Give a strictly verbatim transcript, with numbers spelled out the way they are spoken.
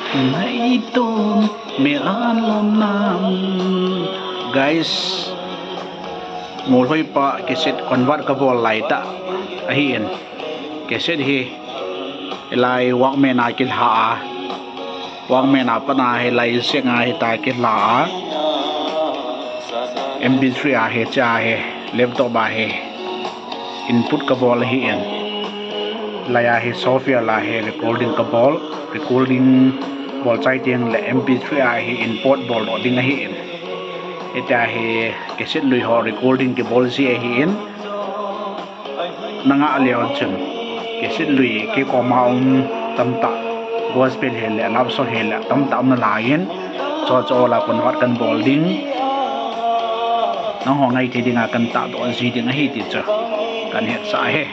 Naitom me alam nam. Guys, Molhoi pa cassette convert kabol laitah ahin. Cassette hi hilai Walkman a kilha a, Walkman a pat a hilai seng a hita kilha a, M P three a hi, cha hi, laptop a hi input kabol ahin. Lai a hi software la hi recording kabol, recording bol chai teng le M P three a hi import boldoh ding ahin. Hitia hi cassette lui ho recording kibol ji ahin. Nangah leu chun cassette lui kei koma um tamtah, gospel hile, love song hile, tamtah um nalaiyin, chuchu la convert kan bol ding. Nangho ngaithei dinga kan tahdoh ji ding ahi ti chu kan hetsah ahi.